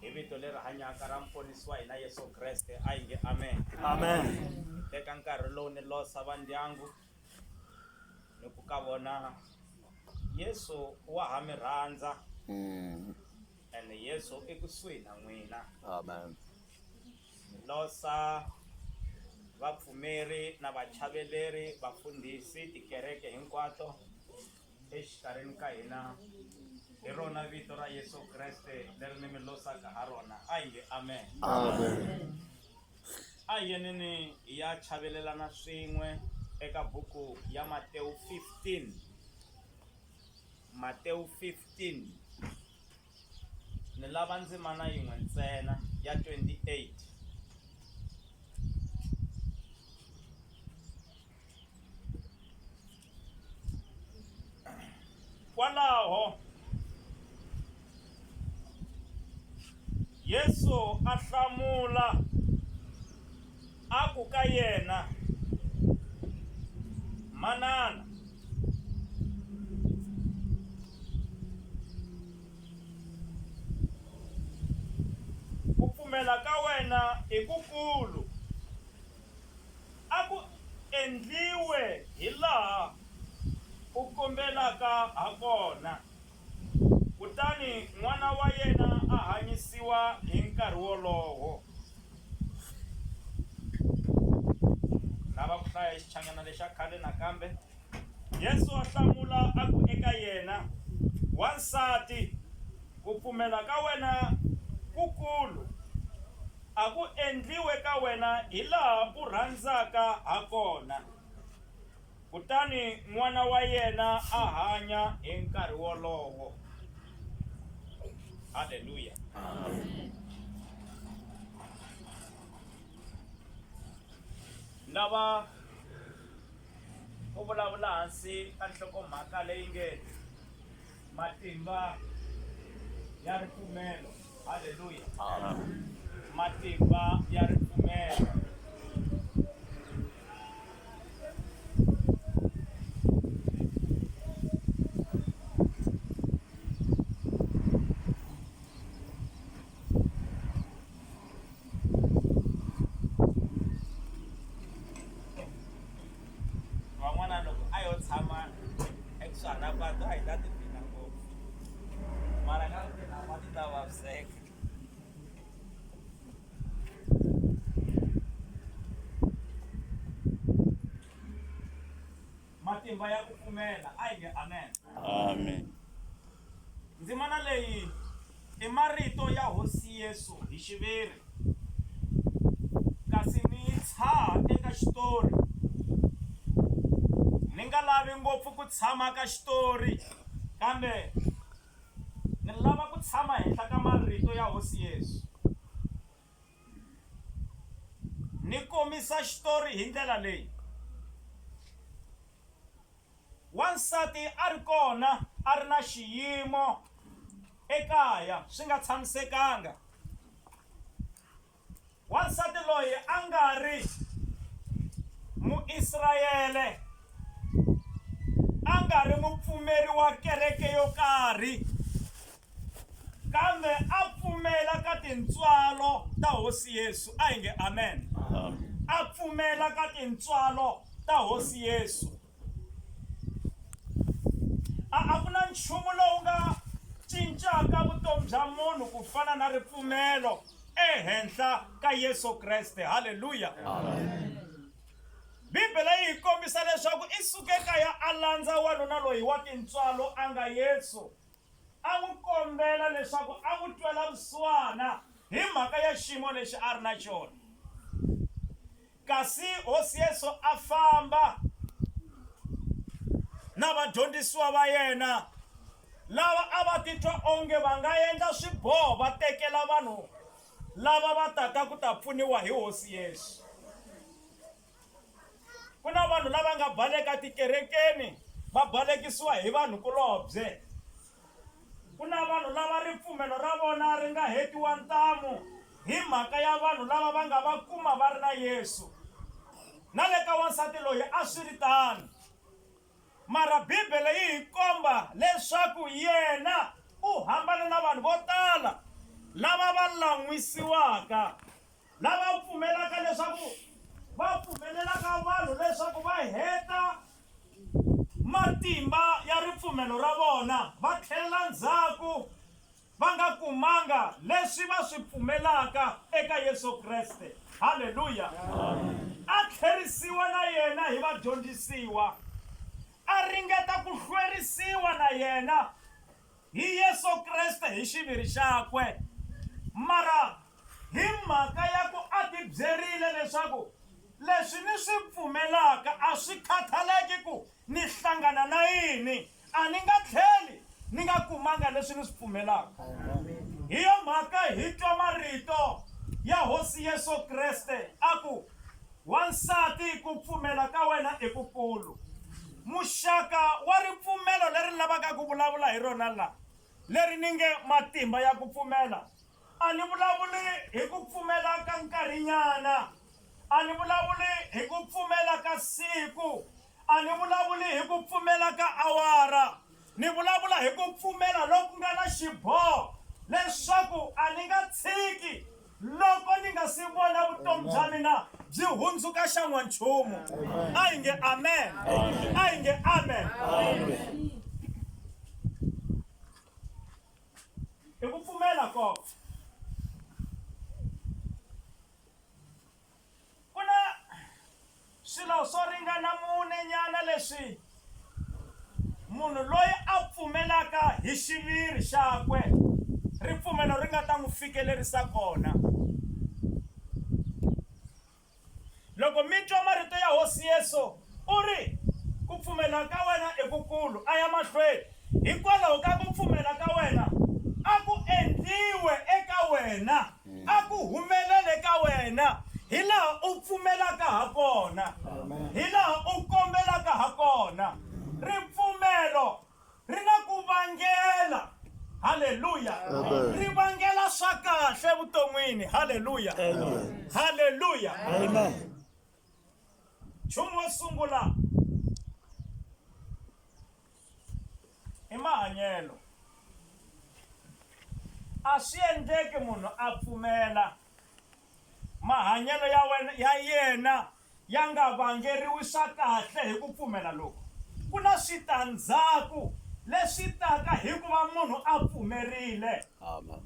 Hi vito leri hanyaka ra Muponisi wa hina Yesu Kreste, a hi nge amen. Amen. Teka nkarhi lowu ni losa va ndyangu ni ku ka vona Yesu wa ha mi rhandza ene Yesu i kusuhi na n'wina. Amen. Ni losa vapfumeri na vachaveleri, vafundhisi, tikereke hinkwato exikarhini ka hina hi rona vito ra Yesu Kreste leri ni mi losaka ha rona. A hi nge amen. Amen. A hi yeneni hi ya chavelelana swin'we eka buku ya Matewu 15. Matewu 15. Ni lava ndzimana yin'we ntsena ya 28. Kwalaho Yesu a hlamula a ku ka yena, Manana, ku pfumela ka wena i kukulu. A ku endliwe hilaha u kombelaka hakona. Kutani n'wana wa yena a hanyisiwa hi nkarhi wolowo. Lava ku hlaya xichangana lexa khale nakambe. Yesu a hlamula a ku eka yena, Wansati, ku pfumela ka wena kukulu. A ku endliwe ka wena hilaha u rhandzaka hakona. Kutani n'wana wa yena a hanya hi nkarhi wolowo. Haleluya! Lava ku vulavula hansi ka nhlokomhaka leyi nge Matimba ya ripfumelo. Haleluya. Matimba ya ripfumelo. Van'wana loko a yo tshama ekusuhani na patu a hi ta tiphina ngopfu mara ka tinhamba ti ta vaviseka. Matimba ya ku pfumela a hi nge amen. Amen. Ndzimana leyi i marito ya Hosi Yesu hi xiviri, kasi ni yi tshaha eka xitori. Ni nga lavi ngopfu ku tshama ka xitori, kambe ni lava ku tshama henhla ka marito ya Hosi Yesu. Ni komisa xitori hi ndlela leyi. Wansati a ri kona a ri na xiyimo ekaya swi nga tshamisekanga. Wansati loyi a nga ri Muisrayele, a nga ri mupfumeri wa kereke yo karhi, kambe a pfumela ka tintswalo ta Hosi Yesu. A hi nge amen. A pfumela ka tintswalo ta Hosi Yesu. A a ku na nchumu lowu nga cincaka vutomi bya munhu ku fana na ripfumelo ehenhla ka Yesu Kreste. Haleluya! Bibele yi hi kombisa leswaku i suke kaya a landza wanuna loyi wa tintswalo a nga Yesu, a n'wi kombela leswaku a n'wi twela vusiwana hi mhaka ya xiyimo lexi a ri na xona. Kasi Hosi Yesu a famba na vadyondzisiwa va yena lava a va titwa onge va nga endla swiboho va tekela vanhu lava va taka ku ta pfuniwa hi Hosi Yesu. Ku na vanhu lava nga baleka tikerekeni va balekisiwa hi vanhu kulobye. Ku na vanhu lava ripfumelo ra vona ri nga hetiwa ntamu hi mhaka ya vanhu lava va nga va kuma va ri na Yesu. Na le ka wansati loyi a swi ri tano. Mara Bibele yi hi komba leswaku yena u hambane na vanhu vo tala. lava va lan'wisiwaka, lava pfumelaka leswaku va pfumelelaka vanhu leswaku va heta matimba ya ripfumelo ra vona va tlhelela ndzhaku va nga kumanga leswi va swi pfumelaka eka Yesu Kreste. Haleluya! A tlherisiwa na yena hi vadyondzisiwa, a ringeta ku hlwerisiwa na yena hi Yesu Kreste hi xiviri xakwe. Mara hi mhaka ya ku a tibyerile leswaku leswi ni swi pfumelaka a swi khathaleki ku ni hlangana na yini, a ni nga tlheli ni nga kumanga leswi ni swi pfumelaka. Hi yo mhaka hi twa marito ya Hosi Yesu Kreste a ku, Wansati, ku pfumela ka wena i kukulu. Muxaka wa ripfumelo leri ni lavaka ku vulavula hi rona la, leri ni nge matimba ya ku pfumela, a ni vulavuli hi ku pfumela ka nkarhinyana, a ni vulavuli hi ku pfumela ka siku, a ni vulavuli hi ku pfumela ka awara, ni vulavula hi ku pfumela loku nga na xiboho leswaku a ni nga tshiki loko ni nga si vona vutomi bya mina byi hundzuka xa n'wanchumu. A hi nge amen, a hi nge amen. I ku pfumela koko. Ku na swilo swo ringana mune nyana leswi munhu loyi a pfumelaka hi xiviri xakwe ripfumelo ri nga ta n'wi fikelerisa kona. Loko mi twa marito ya Hosi Yesu, u ri, Ku pfumela ka wena i kukulu, a ya mahlweni, hikwalaho ka ku pfumela ka wena, a ku endliwe eka wena, a ku humelele ka wena hilaha u pfumelaka hakona, hilaha u kombelaka hakona. Ripfumelo ri na ku vangela. Haleluya! Ri vangela swa kahle evuton'wini. Haleluya! Haleluya! Nchumu wo sungula i mahanyelo. A swi endleki munhu a pfumela mahanyelo ya wena ya yena ya nga vangeriwi swa kahle hi ku pfumela loku. Ku na switandzhaku leswi taka hi ku va munhu a pfumerile. Amen.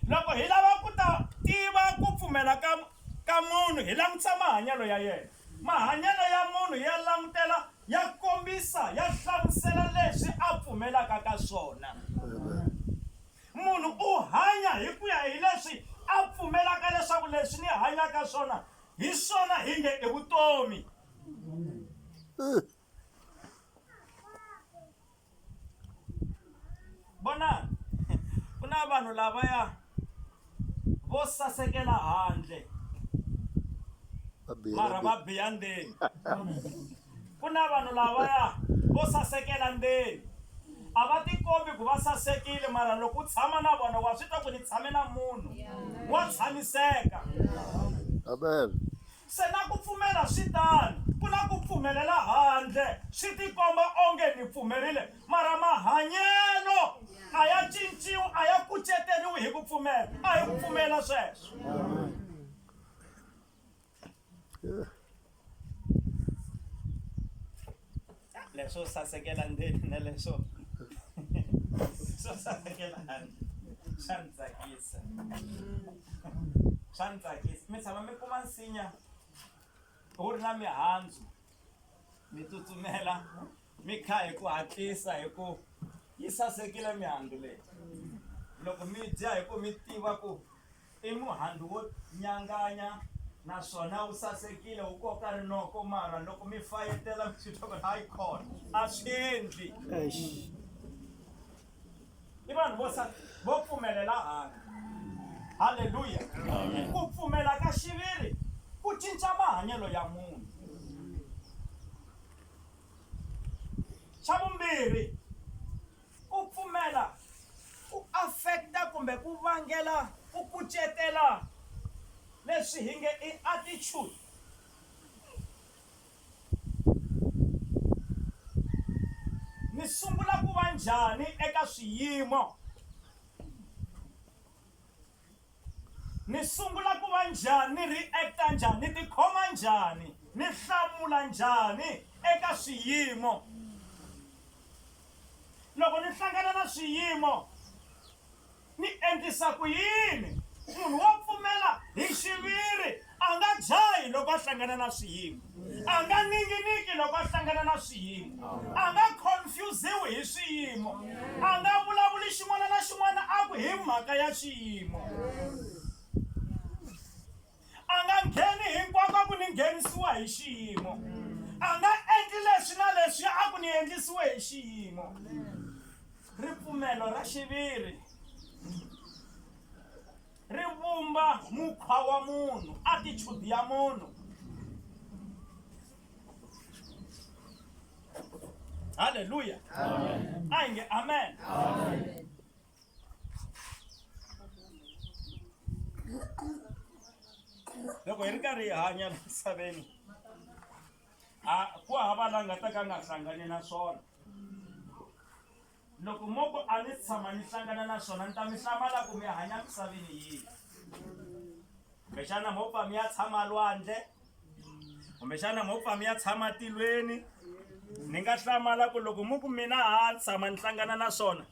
Loko hi lava ku ta tiva ku pfumela ka ka munhu hi langutisa mahanyelo ya yena. Mahanyelo ya munhu ya langutela ya kombisa ya hlamusela leswi a pfumelaka ka swona. Munhu u hanya hi ku ya hi leswi a pfumelaka leswaku leswi ni hanyaka swona hi swona hi nge i vutomi. Vonani, ku na vanhu lavaya vo sasekela handle mara va biha ndzeni. Ku na vanhu lavaya vo sasekela ndzeni a va tikombi ku va sasekile mara loko u tshama na vona wa swi twa ku ni tshame na munhu wa tshamiseka. Amen. Se na ku pfumela swi tano, ku na ku pfumelela handle swi tikomba onge ni pfumerile mara mahanyelo a ya cinciwi a ya kuceteriwi hi ku pfumela a hi ku pfumela sweswo. Leswo sasekela ndzeni na leswo swo sasekela handle swa ni tsakisa swa ni tsakisa mi tshama mi kuma nsinya wu ri na mihandzu mi tsutsumela mi kha hi ku hatlisa hi ku yi sasekile mihandzu leyi loko mi dya hi ku mi tiva ku I muhandzu wo nyanganya naswona wu sasekile, wu koka rinoko mara loko mi fayetela mi swi twa ku ri hayikhona a swi endli. I vanhu vo sa vo pfumelela handle. Haleluya! Ku pfumela ka xiviri ku cinca mahanyelo ya munhu. Xa vumbirhi, Ku pfumela ku affect-a kumbe ku vangela ku kucetela leswi hi nge i attitude. Ni sungula ku va njhani eka swiyimo? Ni sungula ku va njhani, ni react-a njhani, ni tikhoma njhani, ni hlamula njhani eka swiyimo. Loko ni hlangana na swiyimo, ni endlisa ku yini? Munhu wo pfumela hi xiviri a nga jahi loko a hlangana na swiyimo, a nga ninginiki loko a hlangana na swiyimo, a nga confuse-iwi hi swiyimo, a nga vulavuli xin'wana na xin'wana a ku hi mhaka ya xiyimo. A nga ngheni hinkwako a ku ni nghenisiwa hi xiyimo. A nga endli leswi na leswiya a ku ni endlisiwe hi xiyimo. Ripfumelo ra xiviri ri vumba mukhwa wa munhu, attitude ya munhu. Haleluya. A hi nge amen. Loko hi ri karhi hi hanya la misaveni a ku hava la nga ta ka a nga hlangani na swona. Loko mo ku a ni si tshama ni hlangana na swona ni ta mi hlamala ku mi hanya misaveni yihi. Kumbexana mo pfa mi ya tshama lwandle, kumbexana mo pfa mi ya tshama tilweni. Ni nga hlamala ku loko mu ku mina ha tshama ni hlangana na swona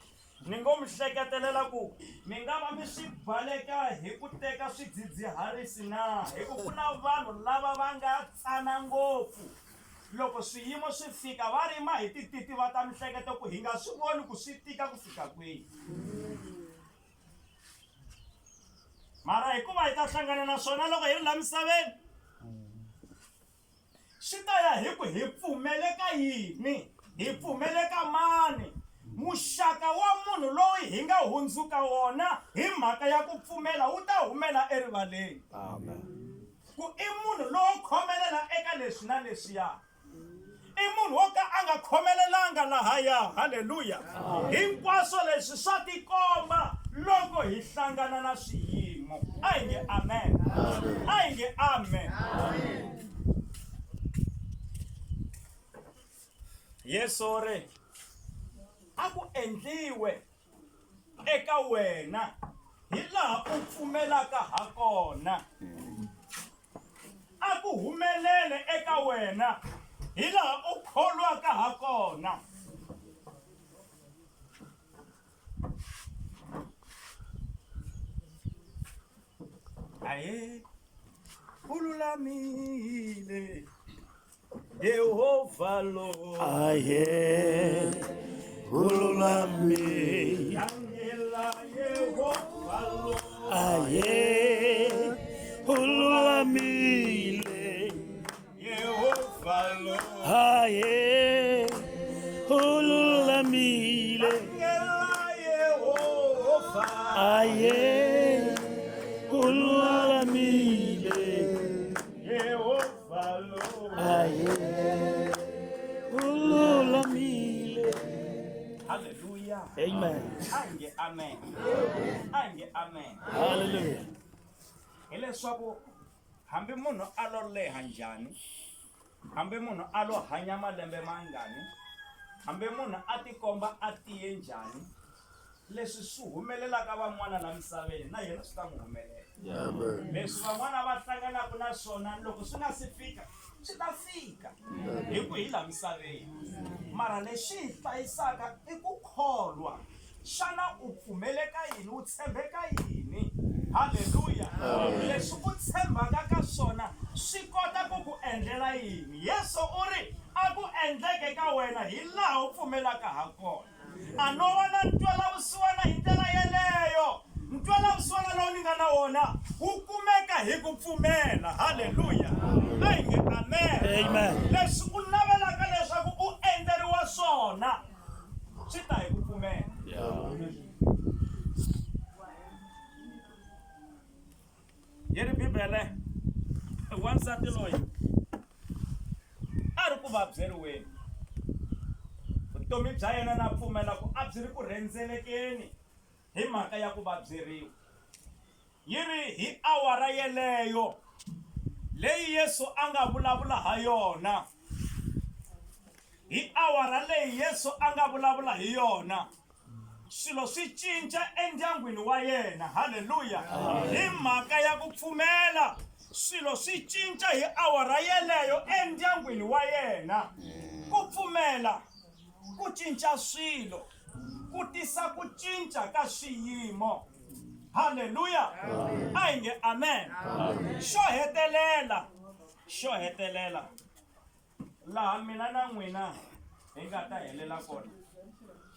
Ni ngo mi hleketelela ku mi nga va mi swi baleka hi ku teka swidzidziharisi na? Hi ku ku na vanhu lava va nga tsana ngopfu, loko swiyimo swi fika va rima hi tititiva ta mihleketo ku hi nga swi voni ku swi tika ku fika kwihi. Mara hikuva hi ta hlangana na swona loko hi ri la misaveni, Swi ta ya hi ku hi pfumele ka yini, hi pfumele ka mani, muxaka wa munhu loyi hi nga hundzuka wona hi mhaka ya ku pfumela wu ta humela erivaleni. Ku i munhu lowo khomelela eka leswi na leswiya. I munhu wo ka a nga khomelelanga lahaya. Haleluya! Hinkwaswo leswi swa tikomba loko hi hlangana na swiyimo. A hi nge amen. A hi nge amen. Yesu u ri, A ku endliwe eka wena hilaha u pfumelaka hakona. A ku humelele eka wena hilaha u kholwaka hakona. Ahe, u lulamile Yehovha lo. Ahe, u lulamile. Yangela Yehovha lo. Ahe, u lulamile. Yehovha lo. Ahe, u lulamile. Yangela Yehovha. Ahe, u lulamile. Yehovha lo. Ahe, u lulamile. Hallelujah. Amen. Ange amen. Ange amen. Hallelujah. Hileswaku hambi munhu a lo leha njhani, hambi munhu a lo hanya malembe mangani, hambi munhu a tikomba a tiye njhani, leswi swi humelelaka van'wana la misaveni na yena swi ta n'wi humelela. Leswi van'wana va hlanganaka na swona loko swi nga si fika swi ta fika hi ku hi la misaveni. Mara lexi hi hlayisaka i ku kholwa. Xana u pfumele ka yini? U tshembe ka yini? Haleluya! Leswi u tshembaka ka swona swi kota ku ku endlela yini? Yesu u ri, A ku endleke ka wena hilaha u pfumelaka hakona. A no va na ntwela-vusiwana hi ndlela yeleyo. Ntwela-vusiwana lowu ni nga na wona wu kumeka hi ku pfumela. Haleluya! A hi nge amen. Amen. Leswi u navelaka leswaku u endleriwa swona swi ta hi ku pfumela. Yi ri Bibele, wansati loyi a ri ku vabyeriweni. Vutomi bya yena na pfumela ku a byi ri ku rhendzelekeni hi mhaka ya ku vabyeriwa. Yi ri hi awara yeleyo leyi Yesu a nga vulavula ha yona, hi awara leyi Yesu a nga vulavula hi yona. Swilo swi cinca endyangwini wa yena. Haleluya! Hi mhaka ya ku pfumela, swilo swi cinca hi awara yeleyo endyangwini wa yena. Ku pfumela ku cinca swilo, ku tisa ku cinca ka swiyimo. Haleluya! A hi nge amen. Xo hetelela, xo hetelela laha mina na n'wina hi nga ta helela kona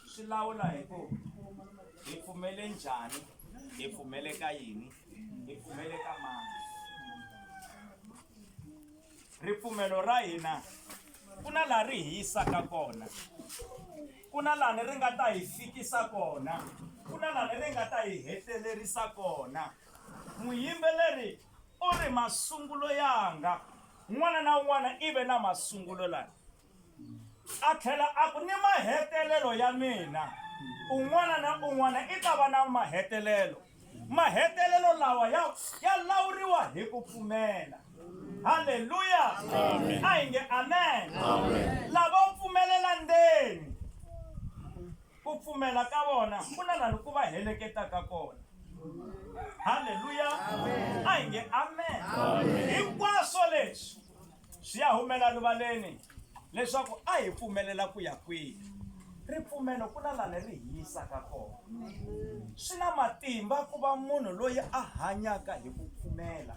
swi lawula hi ku hi pfumele njhani, hi pfumele ka yini, hi pfumele ka mani. Ripfumelo ra hina ku na laha ri hi yisaka kona, ku na lani ri nga ta hi fikisa kona, ku na lani ri nga ta hi hetelerisa kona. Muyimbeleri u ri, Masungulo yanga, un'wana na un'wana i ve na masungulo lani. A tlhela a ku, Ni mahetelelo ya mina, un'wana na un'wana i ta va na mahetelelo. Mahetelelo lawa ya ya lawuriwa hi ku pfumela. Haleluya! A hi nge amen. Lavo pfumelela ndzeni, ku pfumela ka vona ku na lani ku va heleketaka kona. Haleluya! A hi nge amen. Hinkwaswo leswi swi ya humela rivaleni leswaku a hi pfumelela ku ya kwihi. Ripfumelo ku na lani ri hi yisaka kona. Swi na matimba ku va munhu loyi a hanyaka hi ku pfumela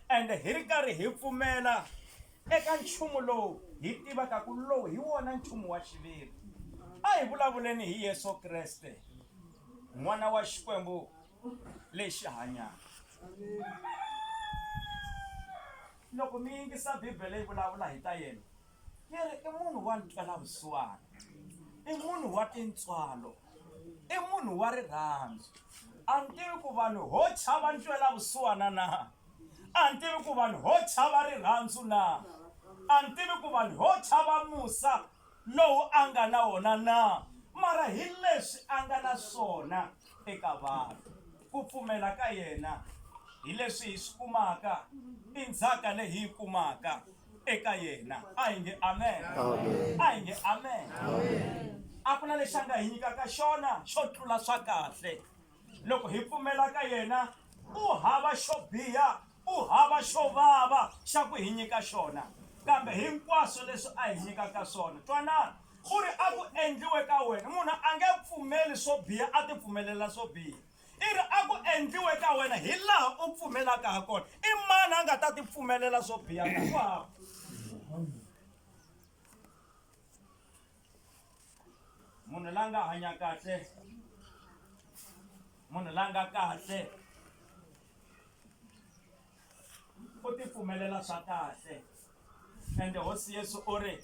ende hi ri karhi hi pfumela eka nchumu lowu hi tivaka ku lowu hi wona nchumu wa xiviri. A hi vulavuleni hi Yesu Kreste, N'wana wa Xikwembu lexi hanyaka. Loko mi yingisa Bibele yi vulavula hi ta yena, yi ri i munhu wa ntwela-vusiwana, i munhu wa tintswalo, i munhu wa rirhandzu. A ni tivi ku vanhu ho chava ntwela-vusiwana na? A ni tivi ku vanhu ho chava rirhandzu na? A ni tivi ku vanhu ho chava musa lowu a nga na wona na? Mara hi leswi a nga na swona eka vanhu. Ku pfumela ka yena hi leswi hi swi kumaka, i ndzhaka leyi hi yi kumaka eka yena. A hi nge amen. A hi nge amen. A ku na lexi a nga hi nyikaka xona xo tlula swa kahle. Loko hi pfumela ka yena, u hava xo biha, u hava xo vava xa ku hi nyika xona, kambe hinkwaswo leswi a hi nyikaka swona. Twanani, u ri a ku endliwe ka wena. Munhu a nge pfumeli swo biha a tipfumelela swo biha. I ri a ku endliwe ka wena hi laha u pfumelaka ha kona. I mani a nga ta tipfumelela swo biha na? Ku hava. Munhu la nga hanya kahle, munhu la nga kahle u tipfumelela swa kahle. Ende Hosi Yesu u ri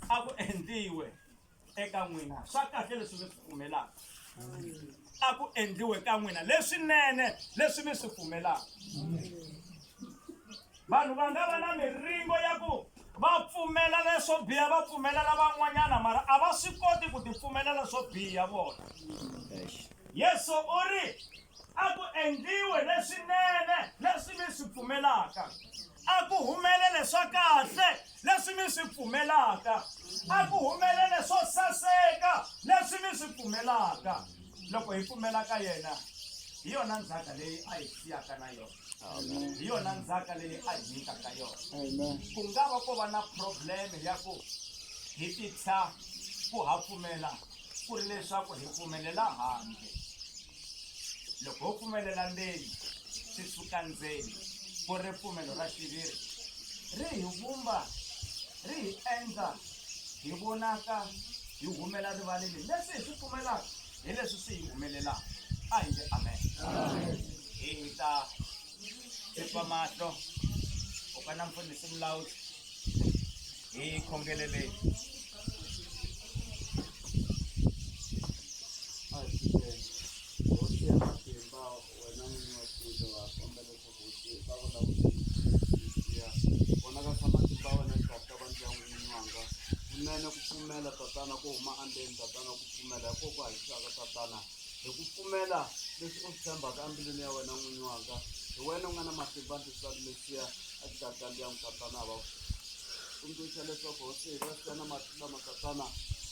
a ku endliwe eka n'wina swa kahle leswi mi swi pfumelaka. A ku endliwe ka n'wina leswinene leswi mi swi pfumelaka. Vanhu va nga va na miringo ya ku va pfumela leswo biha va pfumelela van'wanyana mara a va swi koti ku tipfumelela swo biha vona. Yesu u ri a ku endliwe leswinene leswi mi swi pfumelaka. A ku humelele swa kahle leswi mi swi pfumelaka. A ku humelele swo saseka leswi mi swi pfumelaka. Loko hi pfumela ka yena, hi yona ndzhaka leyi a hi siyaka na yona. Hi yona ndzhaka leyi a hi nyikaka yona. Ku nga va ko va na problem ya ku hi tithya ku ha pfumela ku ri leswaku hi pfumelela handle. Loko ho pfumelela ndzeni, swi suka ndzeni, ku ri ripfumelo ra xiviri, ri hi vumba, ri hi endla hi vonaka hi humela rivaleni. Leswi hi swi pfumelaka hi leswi swi hi humelelaka. A hi nge amen. Hi ta tsipa mahlo, u ka na mfundhisi Mlawudzi hi khongeleleni. A hi pfukeni. Hosi ya matimba, wena n'wini wa tilo, ha kombela leswaku Hosi va ku lava ku siya. Vonakarisa matimba ya wena exikarhi ka vandyangu n'wini wanga. Kunene ku pfumela, Tatana, ku huma endzeni, Tatana, ku pfumela hi kona ku hanyisaka, Tatana. Hi ku pfumela leswi u swi tshembaka embilwini ya wena n'wini wanga. Hi wena u nga na matimba Ntiyiso Mesiya exikarhi ka ndyangu, Tatana. Va tsundzuxa leswaku Hosi hi va siya na mati lama, Tatana.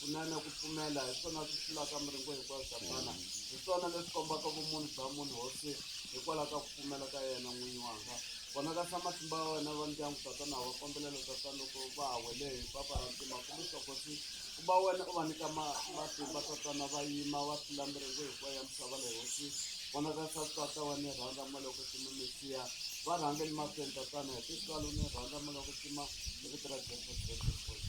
Kunene ku pfumela hi swona swi hlulaka miringo hinkwayo, Tatana. Hi swona leswi kombaka vumunhu bya munhu, Hosi, hikwalaho ka ku pfumela ka yena n'winyi wanga. Vonakasa matimba ya wena va ndyangu, Tatana, ha va kombelela, Tatana, loko va ha wele hi papa ra ntima, kombisa, Hosi, ku va wena u va nyika matimba, Tatana, va yima va hlula miringo hinkwayo ya misava leyi, Hosi. Vonakasa Tata wa ni rhandza moya wa kwetsima Mesiya, va rhangeni mahlweni, Tatana, hi tintswalo ni rhandza moya wa kwetsima, hi vito ra Jesu Kreste, Nkosi.